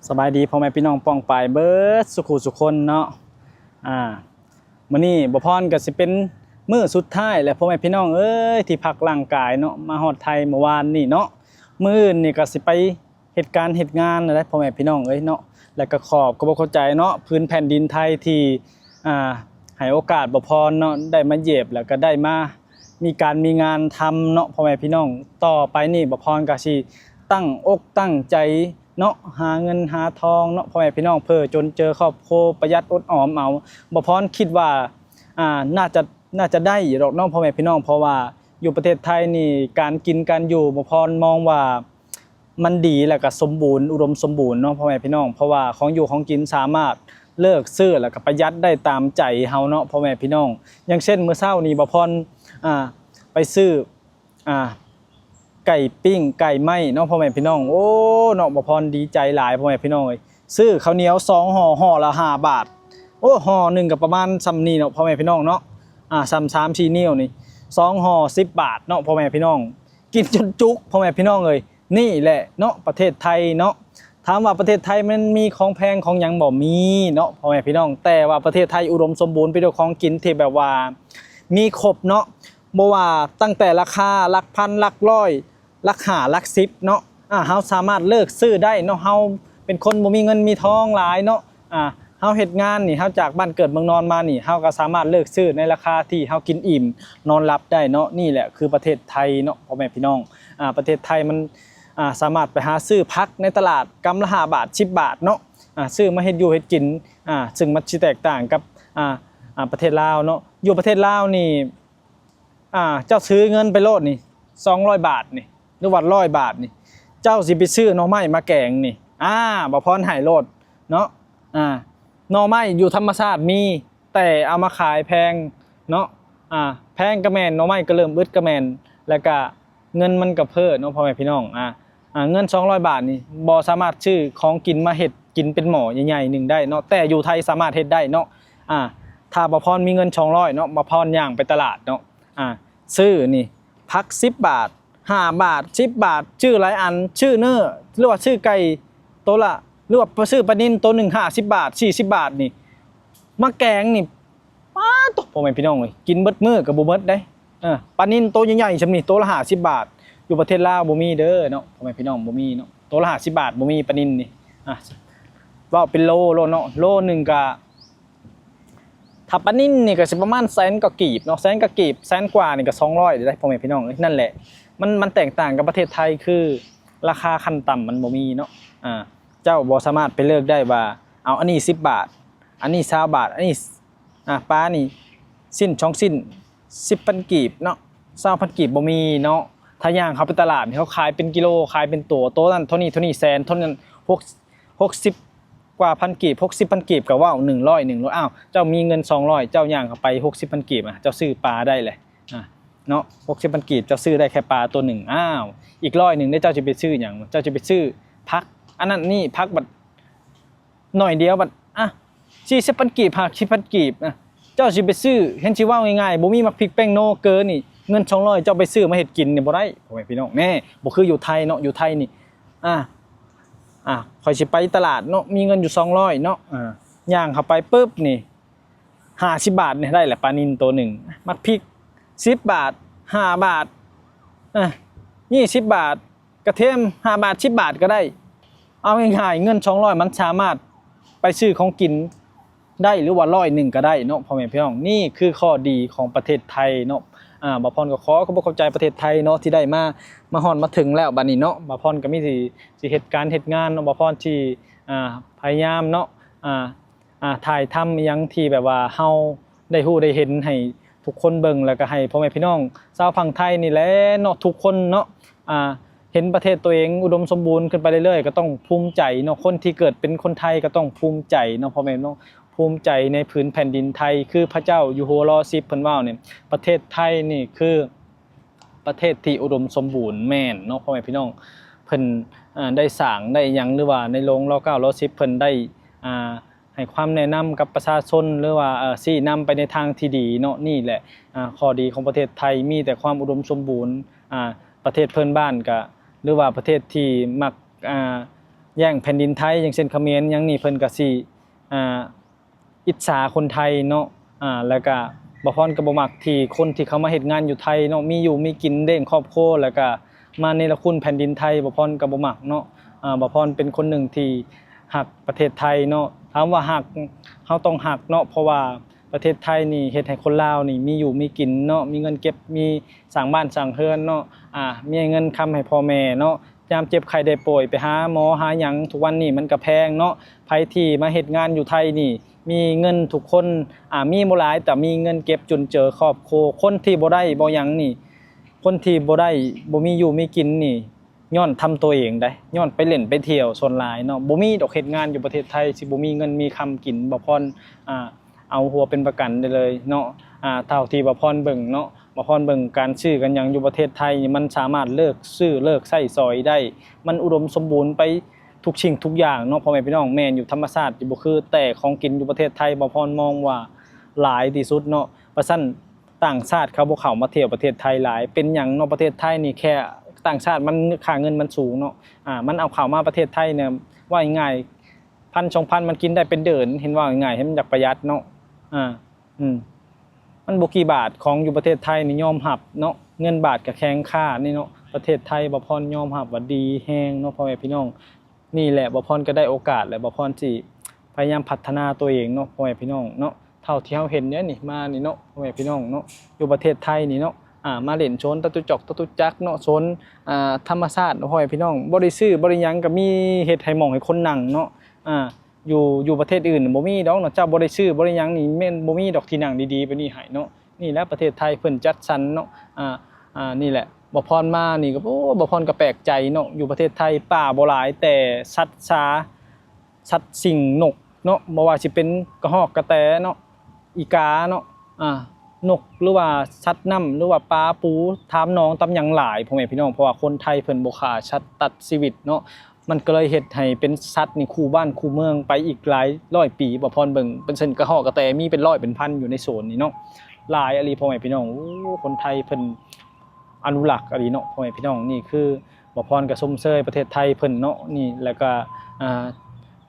ສະບາຍດີພໍ່ແມ່ພີ່ນ້ອງປ້ອງປາຍເບິດສູ່ຄູ່ສູ່ຄົນເນາະ. ອ່າ ມື້ນີ້ບ່າວພອນກໍຊິເປັນມື້ສຸດທ້າຍແລ້ວ ພໍ່ແມ່ພີ່ນ້ອງເອີຍ ທີ່ພັກຮ່າງກາຍເນາະ ມາຮອດໄທມື້ວານນີ້ເນາະ. ມື້ອື່ນນີ້ກໍຊິໄປເຮັດການເຮັດງານແລ້ວ ພໍ່ແມ່ພີ່ນ້ອງເອີຍເນາະ. ແລ້ວກໍຂອບຂອບອົກຂອບໃຈເນາະ ພື້ນແຜ່ນດິນໄທທີ່ ອ່າ ໃຫ້ໂອກາດບ່າວພອນເນາະ ໄດ້ມາຢຽບ ແລ້ວກໍໄດ້ມາມີການມີງານທຳເນາະ ພໍ່ແມ່ພີ່ນ້ອງ. ຕໍ່ໄປນີ້ບ່າວພອນກໍຊິຕັ້ງອົກຕັ້ງໃຈ ເນາະ ຫາເງິນຫາທອງເນາະ ພໍ່ແມ່ພີ່ນ້ອງ ເພື່ອຈຸນເຈືອຄອບຄົວ ປະຢັດອົດອອມເອົາ. ບ່າວພອນຄິດວ່າ ອ່າ ໜ້າຈະ ໜ້າຈະໄດ້ຢູ່ດອກເນາະ ພໍ່ແມ່ພີ່ນ້ອງ ເພາະວ່າຢູ່ປະເທດໄທນີ້ ການກິນການຢູ່ ບ່າວພອນມອງວ່າມັນດີ ແລ້ວກໍສົມບູນ ອຸດົມສົມບູນເນາະ ພໍ່ແມ່ພີ່ນ້ອງ. ເພາະວ່າຂອງຢູ່ຂອງກິນສາມາດເລືອກຊື້ ແລ້ວກໍປະຢັດໄດ້ຕາມໃຈເຮົາເນາະ ພໍ່ແມ່ພີ່ນ້ອງ. ຢ່າງເຊັ່ນ ມື້ເຊົ້ານີ້ບ່າວພອນ ອ່າ ໄປຊື້ ອ່າ ໄກ່ປີ້ງ ໄກ່ໄມ້ເນາະ ພໍ່ແມ່ພີ່ນ້ອງ. ໂອ້ ເນາະ ບ່າວພອນດີໃຈຫຼາຍ ພໍ່ແມ່ພີ່ນ້ອງເອີຍ. ຊື້ເຂົ້າໜຽວສອງຫໍ່ ຫໍ່ລະຫ້າບາດ. ໂອ້ ຫໍ່ໜຶ່ງກໍປະມານສ່ຳນີ້ເນາະ ພໍ່ແມ່ພີ່ນ້ອງເນາະ. ອ່າ ສ່ຳສາມສີ່ນິ້ວນີ້ ສອງຫໍ່ສິບບາດເນາະ ພໍ່ແມ່ພີ່ນ້ອງ. ກິນຈົນຈຸກ ພໍ່ແມ່ພີ່ນ້ອງເອີຍ. ນີ້ແຫຼະເນາະ ປະເທດໄທເນາະ. ຖາມວ່າປະເທດໄທມັນມີຂອງແພງຂອງຫຍັງບໍ່? ມີເນາະ ພໍ່ແມ່ພີ່ນ້ອງ. ແຕ່ວ່າປະເທດໄທອຸດົມສົມບູນ ໄປດ້ວຍຂອງກິນທີ່ແບບວ່າມີຄົບເນາະ. ບໍ່ວ່າຕັ້ງແຕ່ລາຄາຫຼັກພັນ ຫຼັກຮ້ອຍ ຫຼັກຫ້າ ຫຼັກສິບເນາະ. ອ່າ ເຮົາສາມາດເລືອກຊື້ໄດ້ເນາະ. ເຮົາເປັນຄົນບໍ່ມີເງິນມີທອງຫຼາຍເນາະ. ອ່າ ເຮົາເຮັດງານນີ້ ເຮົາຈາກບ້ານເກີດເມືອງນອນມານີ້ ເຮົາກໍສາມາດເລືອກຊື້ໃນລາຄາທີ່ເຮົາກິນອີ່ມນອນຫຼັບໄດ້ເນາະ. ນີ້ແຫຼະຄືປະເທດໄທເນາະ ພໍ່ແມ່ພີ່ນ້ອງ. ອ່າ ປະເທດໄທມັນ ອ່າ ສາມາດໄປຫາຊື້ຜັກໃນຕະຫຼາດກຳລະຫ້າບາດ ສິບບາດເນາະ. ອ່າ ຊື້ມາເຮັດຢູ່ເຮັດກິນ ອ່າ ຊຶ່ງມັນຊິແຕກຕ່າງກັບ ອ່າ ອ່າ ປະເທດລາວເນາະ. ຢູ່ປະເທດລາວນີ້ ອ່າ ເຈົ້າຖືເງິນໄປໂລດນີ້ ສອງຮ້ອຍບາດນີ້ ຫຼືວ່າຮ້ອຍບາດນີ້ ເຈົ້າຊິໄປຊື້ໜໍ່ໄມ້ມາແກງນີ້ ອ່າ ບ່າວພອນໃຫ້ໂລດເນາະ. ອ່າ ໜໍ່ໄມ້ຢູ່ທຳມະຊາດມີ ແຕ່ເອົາມາຂາຍແພງເນາະ. ອ່າ ແພງກໍແມ່ນ ໜໍ່ໄມ້ກໍເລີ່ມອຶດກໍແມ່ນ ແລ້ວກະເງິນມັນກໍເຟີ້ເນາະ ພໍ່ແມ່ພີ່ນ້ອງ. ອ່າ ອ່າ ເງິນສອງຮ້ອຍບາດນີ້ບໍ່ສາມາດຊື້ຂອງກິນມາເຮັດກິນເປັນໝໍ້ໃຫຍ່ໆໜຶ່ງໄດ້ເນາະ ແຕ່ຢູ່ໄທສາມາດເຮັດໄດ້ເນາະ. ອ່າ ຖ້າບ່າວພອນມີເງິນສອງຮ້ອຍເນາະ ບ່າວພອນຍ່າງໄປຕະຫຼາດເນາະ. ອ່າ ຊື້ນີ້ ຜັກສິບບາດ ຫ້າບາດ ສິບບາດ ຊື້ຫຼາຍອັນ ຊື້ເນື້ອ ຫຼືວ່າຊື້ໄກ່ໂຕລະ ຫຼືວ່າຊື້ປານິນໂຕໜຶ່ງຫ້າສິບບາດ ສີ່ສິບບາດນີ້ ມາແກງນີ້ ປາດໂທ້ ພໍ່ແມ່ພີ່ນ້ອງເອີຍ ກິນເບິດມື້ກໍບໍ່ໝົດເດ້. ເອີ ປານິນໂຕໃຫຍ່ໆຊ່ຳນີ້ ໂຕລະຫ້າສິບບາດ ຢູ່ປະເທດລາວບໍ່ມີເດີເນາະ ພໍ່ແມ່ພີ່ນ້ອງ ບໍ່ມີເນາະ. ໂຕລະຫ້າສິບບາດບໍ່ມີ ປານິນນີ້. ອ່າ ເວົ້າເປັນໂລໂລດເນາະ ໂລໜຶ່ງກະ ຖ້າປານິນນີ້ກໍຊິປະມານແສນກວ່າກີບເນາະ ແສນກວ່າກີບ ແສນກວ່ານີ້ກໍສອງຮ້ອຍເດ້ ພໍ່ແມ່ພີ່ນ້ອງເອີຍ. ນັ້ນແຫຼະ ມັນ ມັນແຕກຕ່າງກັບປະເທດໄທ ຄືລາຄາຂັ້ນຕ່ຳມັນບໍ່ມີເນາະ. ອ່າ ເຈົ້າບໍ່ສາມາດໄປເລືອກໄດ້ວ່າ ເອົາ ອັນນີ້ສິບບາດ ອັນນີ້ຊາວບາດ ອັນນີ້ ອ່າ ປານີ້ ຊິ້ນສອງຊິ້ນ ສິບພັນກີບເນາະ ຊາວພັນກີບ ບໍ່ມີເນາະ. ຖ້າຍ່າງເຂົ້າໄປຕະຫຼາດນີ້ ເຂົາຂາຍເປັນກິໂລ ຂາຍເປັນໂຕ ໂຕນັ້ນເທົ່ານີ້ ເທົ່ານີ້ ແສນ ເທົ່ານັ້ນ ຫົກ ຫົກສິບກວ່າພັນກີບ ຫົກສິບພັນກີບ ກໍເວົ້າ ໜຶ່ງຮ້ອຍ ໜຶ່ງຮ້ອຍ ອ້າວ ເຈົ້າມີເງິນສອງຮ້ອຍ ເຈົ້າຍ່າງເຂົ້າໄປ ຫົກສິບພັນກີບ ອ່າ ເຈົ້າຊື້ປາໄດ້ແຫຼະ ອ່າ ເນາະ ຫົກສິບພັນກີບ ເຈົ້າຊື້ໄດ້ແຄ່ປາໂຕໜຶ່ງ. ອ້າວ ອີກຮ້ອຍໜຶ່ງເດ້ ເຈົ້າຊິໄປຊື້ຫຍັງ? ເຈົ້າຊິໄປຊື້ຜັກ ອັນນັ້ນນີ້ ຜັກບັດ ໜ້ອຍດຽວບັດ ອ່ະ ສີ່ສິບພັນກີບ ຫ້າສິບພັນກີບ ອ່ະ ເຈົ້າຊິໄປຊື້ ເຫັນຊິເວົ້າງ່າຍໆ ບໍ່ມີໝາກພິກແປ້ງໂນເກີນີ້ ເງິນສອງຮ້ອຍ ເຈົ້າໄປຊື້ມາເຮັດກິນນີ້ບໍ່ໄດ້ ພໍ່ແມ່ພີ່ນ້ອງ. ແນ່ ບໍ່ຄືຢູ່ໄທເນາະ ຢູ່ໄທນີ້ ອ່າ ອ່າ ຂ້ອຍຊິໄປຕະຫຼາດເນາະ ມີເງິນຢູ່ສອງຮ້ອຍເນາະ ອ່າ ຍ່າງເຂົ້າໄປປຶບນີ້ ຫ້າສິບບາດນີ້ ໄດ້ແຫຼະປານິນໂຕໜຶ່ງ ໝາກພິກສິບບາດ ຫ້າບາດ ອ່າ ຊາວບາດ ກະທຽມຫ້າບາດ ສິບບາດກໍໄດ້. ເອົາງ່າຍໆ ເງິນສອງຮ້ອຍມັນສາມາດໄປຊື້ຂອງກິນໄດ້ ຫຼືວ່າຮ້ອຍໜຶ່ງກໍໄດ້ເນາະ ພໍ່ແມ່ພີ່ນ້ອງ. ນີ້ຄືຂໍ້ດີຂອງປະເທດໄທເນາະ. ອ່າ ບ່າວພອນກໍຂໍຂອບອົກຂອບໃຈປະເທດໄທເນາະ ທີ່ໄດ້ມາ ມາຮອດມາເຖິງແລ້ວບັດນີ້ເນາະ. ບ່າວພອນກໍມີທີ່ ທີ່ເຮັດການເຮັດງານເນາະ ບ່າວພອນທີ່ ອ່າ ພະຍາຍາມເນາະ ອ່າ ອ່າ ຖ່າຍທຳອີ່ຫຍັງທີ່ແບບວ່າເຮົາໄດ້ຮູ້ໄດ້ເຫັນໃຫ້ທຸກຄົນເບິ່ງ ແລ້ວກໍໃຫ້ພໍ່ແມ່ພີ່ນ້ອງຊາວຝັ່ງໄທນີ້ແຫຼະເນາະ ທຸກຄົນເນາະ ອ່າ ເຫັນປະເທດຕົວເອງອຸດົມສົມບູນຂຶ້ນໄປເລື້ອຍໆ ກໍຕ້ອງພູມໃຈເນາະ. ຄົນທີ່ເກີດເປັນຄົນໄທກໍຕ້ອງພູມໃຈເນາະ ພໍ່ແມ່ເນາະ ພູມໃຈໃນຜືນແຜ່ນດິນໄທ. ຄືພະເຈົ້າຢູ່ຫົວລໍສິບເພິ່ນເວົ້ານີ້ ປະເທດໄທນີ້ຄື ປະເທດທີ່ອຸດົມສົມບູນ ແມ່ນເນາະ ພໍ່ແມ່ພີ່ນ້ອງ. ເພິ່ນ ເອີ່ ໄດ້ສ້າງໄດ້ຫຍັງ ຫຼືວ່າໃນຫຼວງລໍເກົ້າ ລໍສິບ ເພິ່ນໄດ້ ອ່າ ໃຫ້ຄວາມແນະນຳກັບປະຊາຊົນ ຫຼືວ່າ ເອີ່ ຊີ້ນຳໄປໃນທາງທີ່ດີເນາະ. ນີ້ແຫຼະ ອ່າ ຂໍ້ດີຂອງປະເທດໄທ ມີແຕ່ຄວາມອຸດົມສົມບູນ. ອ່າ ປະເທດເພື່ອນບ້ານກະ ຫຼືວ່າປະເທດທີ່ມັກ ອ່າ ແຍ່ງແຜ່ນດິນໄທ ຢ່າງເຊັ່ນຂະເໝນຫຍັງນີ້ ເພິ່ນກໍຊິ ອ່າ ອິດສາຄົນໄທເນາະ ອ່າ ແລ້ວກະບ່າວພອນກໍບໍ່ມັກທີ່ຄົນທີ່ເຂົ້າມາເຮັດງານຢູ່ໄທເນາະ ມີຢູ່ມີກິນລ້ຽງຄອບຄົວ ແລ້ວກະມາເນລະຄຸນແຜ່ນດິນໄທ ບ່າວພອນກໍບໍ່ມັກເນາະ ອ່າ ບ່າວພອນເປັນຄົນໜຶ່ງທີ່ຮັກປະເທດໄທເນາະ ຖາມວ່າຮັກ ເຮົາຕ້ອງຮັກເນາະ ເພາະວ່າປະເທດໄທນີ້ເຮັດໃຫ້ຄົນລາວນີ້ມີຢູ່ມີກິນເນາະ ມີເງິນເກັບ ມີສ້າງບ້ານສ້າງເຮືອນເນາະ ອ່າ ມີເງິນຄຳໃຫ້ພໍ່ແມ່ເນາະ ຍາມເຈັບໄຂ້ໄດ້ປ່ວຍ ໄປຫາໝໍຫາຫຍັງ ທຸກວັນນີ້ມັນກະແພງເນາະ ໃຜທີ່ມາເຮັດງານຢູ່ໄທນີ້ ມີເງິນທຸກຄົນ ອ່າ ມີບໍ່ຫຼາຍ ແຕ່ມີເງິນເກັບຈຸນເຈືອຄອບຄົວ ຄົນທີ່ບໍ່ໄດ້ບໍ່ຫຍັງນີ້ ຄົນທີ່ບໍ່ໄດ້ ບໍ່ມີຢູ່ມີກິນນີ້ ຍ້ອນທຳຕົວເອງໃດ໋ ຍ້ອນໄປຫຼິ້ນໄປທ່ຽວສ່ວນຫຼາຍເນາະ ບໍ່ມີດອກເຮັດງານຢູ່ປະເທດໄທ ຊິບໍ່ມີເງິນມີຄຳກິນ ບ່າວພອນ ອ່າ ເອົາຫົວເປັນປະກັນໄດ້ເລີຍເນາະ ອ່າ ເທົ່າທີ່ບ່າວພອນເບິ່ງເນາະ ບ່າວພອນເບິ່ງການຊື້ກັນຫຍັງຢູ່ປະເທດໄທນີ້ ມັນສາມາດເລືອກຊື້ເລືອກໃຊ້ສອຍໄດ້ ມັນອຸດົມສົມບູນໄປທຸກສິ່ງທຸກຢ່າງເນາະ ພໍ່ແມ່ພີ່ນ້ອງ ແມ່ນຢູ່ ທຳມະຊາດຈະບໍ່ຄື ແຕ່ຂອງກິນຢູ່ປະເທດໄທ ບ່າວພອນມອງວ່າຫຼາຍທີ່ສຸດເນາະ ປະຊັ້ນຕ່າງຊາດເຂົາບໍ່ເຂົ້າມາທ່ຽວປະເທດໄທຫຼາຍ ເປັນຫຍັງເນາະ ປະເທດໄທນີ້ແຄ່ຕ່າງຊາດມັນ ຄ່າເງິນມັນສູງເນາະ ອ່າ ມັນເອົາເຂົ້າມາປະເທດໄທນີ້ ເວົ້າງ່າຍໆ ພັນສອງພັນ ມັນກິນໄດ້ເປັນເດືອນ ເຫັນເວົ້າງ່າຍໆ ໃຫ້ມັນຢາກປະຢັດເນາະ ອ່າ ອືມ ມັນບໍ່ກີ່ບາດ ຂອງຢູ່ປະເທດໄທນີ້ຍອມຮັບເນາະ ເງິນບາດກໍແຂງຄ່ານີ້ເນາະ ປະເທດໄທບ່າວພອນຍອມຮັບວ່າດີແຮງເນາະ ພໍ່ແມ່ພີ່ນ້ອງ ນີ້ແຫຼະບ່າວພອນກໍໄດ້ໂອກາດແຫຼະ ບ່າວພອນຊິພະຍາຍາມພັດທະນາຕົວເອງເນາະ ພໍ່ແມ່ພີ່ນ້ອງເນາະ ເທົ່າທີ່ເຮົາເຫັນເດນີ້ ມານີ້ເນາະ ພໍ່ແມ່ພີ່ນ້ອງເນາະ ຢູ່ປະເທດໄທນີ້ເນາະ ອ່າ ມາຫຼິ້ນໂຊນຈະຕຸຈັກ ຈະຕຸຈັກເນາະ ໂຊນ ອ່າ ທຳມະຊາດເນາະ ພໍ່ແມ່ພີ່ນ້ອງ ບໍ່ໄດ້ຊື້ບໍ່ໄດ້ຫຍັງ ກໍມີເຮັດໃຫ້ໝ່ອງໃຫ້ຄົນນັ່ງເນາະ ອ່າ ຢູ່ ຢູ່ປະເທດອື່ນບໍ່ມີດອກເນາະ ເຈົ້າບໍ່ໄດ້ຊື້ບໍ່ໄດ້ຫຍັງນີ້ແມ່ນບໍ່ມີດອກທີ່ນັ່ງດີໆແບບນີ້ໃຫ້ເນາະ ນີ້ແຫຼະປະເທດໄທເພິ່ນຈັດສັນເນາະ ອ່າ ອ່າ ນີ້ແຫຼະ ບ່າວພອນມານີ້ກໍ ໂອ້ ບ່າວພອນກໍແປກໃຈເນາະ ຢູ່ປະເທດໄທປ່າບໍ່ຫຼາຍ ແຕ່ສັດຊາ ສັດສິ່ງນົກເນາະ ບໍ່ວ່າຊິເປັນກະຮອກກະແຕເນາະ ອີກາເນາະ ອ່າ ນົກ ຫຼືວ່າສັດນ້ຳ ຫຼືວ່າປາປູ ຕາມໜອງຕາມຫຍັງຫຼາຍ ພໍ່ແມ່ພີ່ນ້ອງ ເພາະວ່າຄົນໄທເພິ່ນບໍ່ຂ້າສັດຕັດຊີວິດເນາະ ມັນກໍເລີຍເຮັດໃຫ້ເປັນສັດນີ້ຄູ່ບ້ານຄູ່ເມືອງໄປອີກຫຼາຍຮ້ອຍປີ ບ່າວພອນເບິ່ງເປັນເຊັ່ນກະຮອກກະແຕມີເປັນຮ້ອຍເປັນພັນຢູ່ໃນໂຊນນີ້ເນາະ ຫຼາຍອີ່ຫຼີ ພໍ່ແມ່ພີ່ນ້ອງ ໂອ້ ຄົນໄທເພິ່ນອະນຸລັກອີ່ຫຼີເນາະ ພໍ່ແມ່ພີ່ນ້ອງ ນີ້ຄືບ່າວພອນກໍຊົມເຊີຍປະເທດໄທເພິ່ນເນາະ ນີ້ ແລ້ວກໍ ອ່າ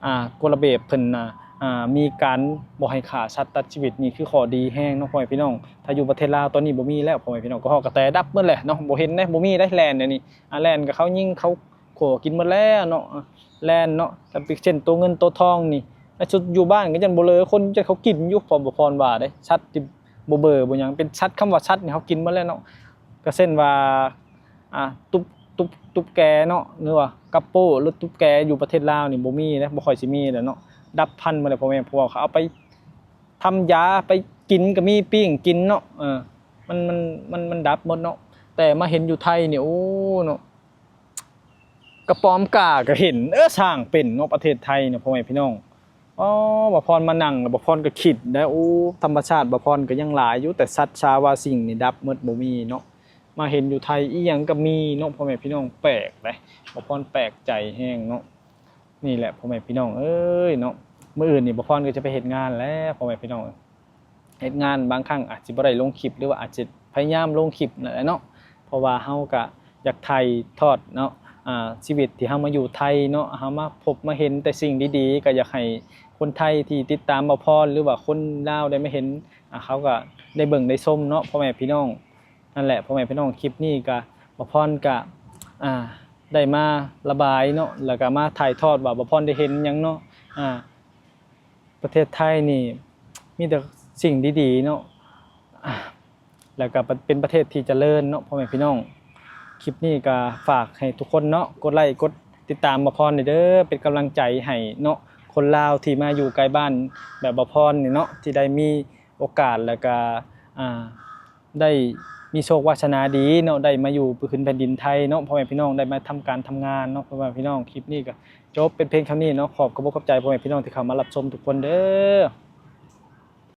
ອ່າ ກົດລະບຽບເພິ່ນນະ ອ່າ ມີການບໍ່ໃຫ້ຂ້າສັດຕັດຊີວິດ ນີ້ຄືຂໍ້ດີແຮງເນາະ ພໍ່ແມ່ພີ່ນ້ອງ ຖ້າຢູ່ປະເທດລາວຕອນນີ້ບໍ່ມີແລ້ວ ພໍ່ແມ່ພີ່ນ້ອງ ກະຮອກກະແຕດັບໝົດແຫຼະເນາະ ບໍ່ເຫັນເດ້ ບໍ່ມີເດ້ ແລ່ນດຽວນີ້ ອ່າ ແລ່ນກໍເຂົາຍິງເຂົາ ໂຂ ກິນໝົດແລ້ວເນາະ ແລ່ນເນາະ ແຕ່ເຊັ່ນໂຕເງິນໂຕທອງນີ້ ໃນສຸດຢູ່ບ້ານກໍຍັງບໍ່ເຫຼືອຄົນ ຈັກເຂົາກິນຢູ່ ພໍ ພໍພອນວ່າເດ້ ສັດທີ່ບໍ່ເບີບໍ່ຫຍັງ ເປັນສັດ ຄຳວ່າສັດນີ້ເຂົາກິນໝົດແລ້ວເນາະ ກໍເຊັ່ນວ່າ ອ່າ ຕຸບ ຕຸບ ຕຸບແກເນາະ ຫຼືວ່າກະໂປ້ ຫຼືຕຸບແກຢູ່ປະເທດລາວນີ້ບໍ່ມີເດ້ ບໍ່ຄ່ອຍຊິມີແລ້ວເນາະ ດັບພັນໝົດແລ້ວ ພໍ່ແມ່ ເພາະວ່າເຂົາເອົາໄປທຳຢາ ໄປກິນກໍມີ ປີ້ງກິນເນາະ ເອີ ມັນ ມັນ ມັນ ມັນດັບໝົດເນາະ ແຕ່ມາເຫັນຢູ່ໄທນີ້ ໂອ້ ເນາະ ກະປອມກ້າກໍເຫັນ ເອີ ສ້າງເປັນເນາະ ປະເທດໄທນະ ພໍ່ແມ່ພີ່ນ້ອງ ອໍ ບ່າວພອນມານັ່ງແລ້ວ ບ່າວພອນກໍຄິດໄດ້ ໂອ້ ທຳມະຊາດບ່າວພອນກໍຍັງຫຼາຍຢູ່ ແຕ່ສັດຊາວາສິ່ງນີ້ດັບໝົດ ບໍ່ມີເນາະ ມາເຫັນຢູ່ໄທອີ່ຫຍັງກໍມີເນາະ ພໍ່ແມ່ພີ່ນ້ອງ ແປກເດ້ ບ່າວພອນແປກໃຈແຮງເນາະ ນີ້ແຫຼະ ພໍ່ແມ່ພີ່ນ້ອງເອີຍເນາະ ມື້ອື່ນນີ້ບ່າວພອນກໍຈະໄປເຮັດງານແລ້ວ ພໍ່ແມ່ພີ່ນ້ອງ ເຮັດງານບາງຄັ້ງອາດຊິບໍ່ໄດ້ລົງຄລິບ ຫຼືວ່າອາດຈະພະຍາຍາມລົງຄລິບນັ້ນແຫຼະເນາະ ເພາະວ່າເຮົາກະຢາກຖ່າຍທອດເນາະ ອ່າ ຊີວິດທີ່ເຮົາມາຢູ່ໄທເນາະ ເຮົາມາພົບມາເຫັນແຕ່ສິ່ງດີໆ ກະຢາກໃຫ້ຄົນໄທທີ່ຕິດຕາມບ່າວພອນ ຫຼືວ່າຄົນລາວໄດ້ມາເຫັນ ອ່າ ເຂົາກະໄດ້ເບິ່ງໄດ້ຊົມເນາະ ພໍ່ແມ່ພີ່ນ້ອງ ນັ້ນແຫຼະ ພໍ່ແມ່ພີ່ນ້ອງ ຄລິບນີ້ກະ ບ່າວພອນກະ ອ່າ ໄດ້ມາລະບາຍເນາະ ແລ້ວກະມາຖ່າຍທອດວ່າບ່າວພອນໄດ້ເຫັນຫຍັງເນາະ ອ່າ ປະເທດໄທນີ້ມີແຕ່ສິ່ງດີໆເນາະ ແລ້ວກໍເປັນປະເທດທີ່ຈະເລີນເນາະ ພໍ່ແມ່ພີ່ນ້ອງ ຄລິບນີ້ກໍຝາກໃຫ້ທຸກຄົນເນາະ ກົດໄລ້ກົດຕິດຕາມບ່າວພອນແດ່ເດີ ເປັນກຳລັງໃຈໃຫ້ເນາະ ຄົນລາວທີ່ມາຢູ່ໃກ້ບ້ານແບບບ່າວພອນນີ້ເນາະ ທີ່ໄດ້ມີໂອກາດ ແລ້ວກໍ ອ່າ ໄດ້ມີໂຊກວາສະໜາດີເນາະ ໄດ້ມາຢູ່ພື້ນແຜ່ນດິນໄທເນາະ ພໍ່ແມ່ພີ່ນ້ອງ ໄດ້ມາທຳການທຳງານເນາະ ພໍ່ແມ່ພີ່ນ້ອງ ຄລິບນີ້ກໍຈົບເປັນພຽງເທົ່ານີ້ເນາະ ຂອບຂອບອົກຂອບໃຈພໍ່ແມ່ພີ່ນ້ອງທີ່ເຂົ້າມາຮັບຊົມທຸກຄົນເດີ.